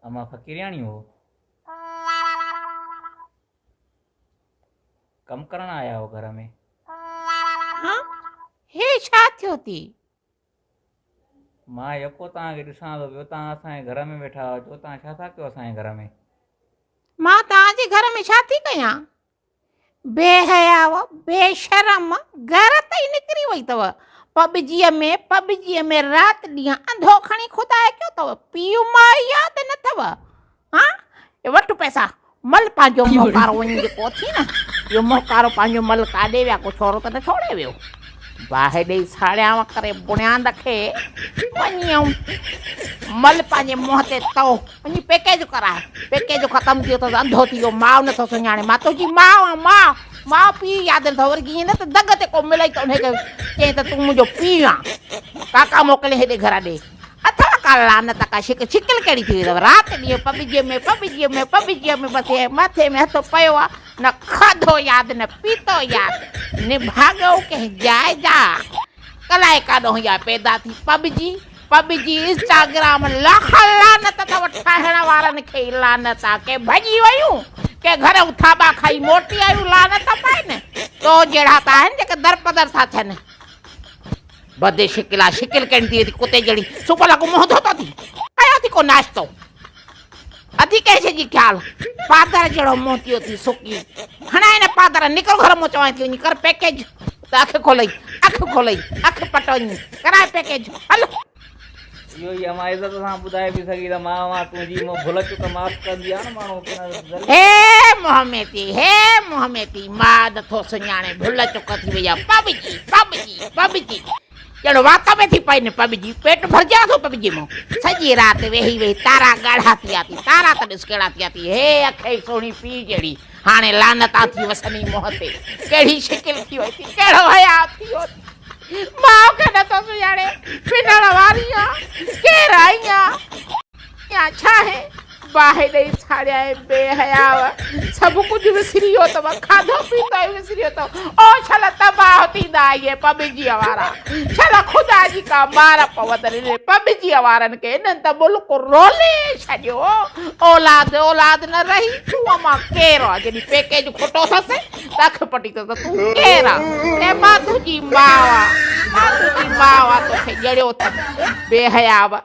امان فقيرياڻي هو. ڪم ڪرڻ آيا هو گهر ۾. ها هي ڇا ٿيو ٿي؟ مان يڪو توهان کي ڏسان ٿو پيو توهان اسان جي گهر ۾ ويٺا هجو توهان ڇا ٿا ڪيو اسان جي گهر ۾؟ مان توهان جي گهر ۾ ڇا ٿي ڪيان؟ بي حياء، بي شرم، غيرت ئي نڪري وئي اٿو. پبجيء ۾ پبجيء ۾ رات ڏينهن انڌو کڻي خدا ڪيو اٿو. پيء ماء ياد نه اٿو. ها وٺ پئسا مل پنهنجو منهن ڪارو وڃي جيڪو اٿي نه اهو منهن ڪارو پنهنجو مل ڪاڏي ويا ڪو ڇورو ته نه ڇوڙي ويو. باهه ڏيئي ساڙيانء ڪري بڻياند کي وڃي آئون مل پنهنجي منهن تي تئو وڃي پيڪيج ڪراء پيڪيج ختم ٿي ويو اٿس انڌو ٿي ويو ماء نٿو سڃاڻي مان تنهنجي ماء آهيان ماء ماء پيء ياد نٿو وري ائين نه ته دڳ تي ڪو ملئي ته انهي کي چئين ته تون منهنجو پيء آن ڪاڪا موڪلي هيڏي گهر ڏي اٿو ڪا لعنت ڪا شڪل شڪل ڪهڙي ٿي وئي اٿو رات ڏينهن پبجيء ۾ پبجيء ۾ پبجيء ۾ بس هي مٿي ۾ هٿ پيو آ نه کاڌو ياد نه پيتو ياد نڀاڳئو ڪنهن جاء جا الائي ڪاڏهون اها پيدا ٿي پبجي پبجي انسٽاگرام لک لعنت اٿو ٺاهڻ وارن کي ئي لعنت آ ڪي ڀڄي ويون ڪي گهرئون ٿاٻا کائي موٽي آيون لعنت پائن تو جهڙا ته آهن جيڪي درپدر ٿا ٿين بد شڪل آ شڪل ڪهڙي ٿي وئي ڪتي جهڙي صبح لڳو منهن ڌوتو ٿي ڪيو ٿي ڪو ناشتو اٿي ڪنهن شي جي خيال پادر جهڙو منهن ٿي ويو ٿي سڪي هڻائي نه پادر نڪر گهر مون چوانء ٿي وڃي ڪر پيڪيج ته اک کولئي اک کولئي اک پٽ وڃي ڪرائي پيڪيج هل. اهو ئي اوهان عزت سان ٻڌائي پئي سگهي ته مان اوهان تنهنجي مون ڀل چڪ معاف ڪندي آ نه ماڻهو ڪنهن ذري هي منهن ۾ ٿي هي منهن ۾ ٿي ماء نٿو سڃاڻي ڀل چڪ ٿي وئي آ پبجي پبجي پبجي ڄڻ وات ۾ ٿي پئين پبجي پيٽ ڀرجي نٿو پبجي مون سڄي رات ويهي ويهي تارا ڳاڙها ٿي ويا ٿي تارا ته ڏس ڪهڙا ٿي ويا ٿي هي اکئي سهڻي پيء جهڙي هاڻي لعنتان ٿي وسني منهن تي ڪهڙي شڪل ٿي وئي ٿي ڪهڙو حياء ٿي ويو ٿي ماء کي نٿو سڃاڻي پنڻ واري آ ڪير آئين آ يا ڇا هي باهه ڏئي ساڙيائين بي حياء سڀ ڪجهه وسري ويو اٿو کاڌو پيتو ئي وسري ويو اٿو او شل تباهه ٿيندا اهي پبجيء وارا شل خدا جي ڪا مار پوندن انهن پبجيء وارن کي انهن ته ملڪ رولي ڇڏيو اولاد اولاد نه رهي تون امان ڪير آ جڏهن پيڪيج کٽو اٿس ته اک پٽي اٿس ته تون ڪير آ چئي مان تنهنجي ماء آ مان تنهنجي ماء آ توکي ڄڻيو اٿم بي حياء.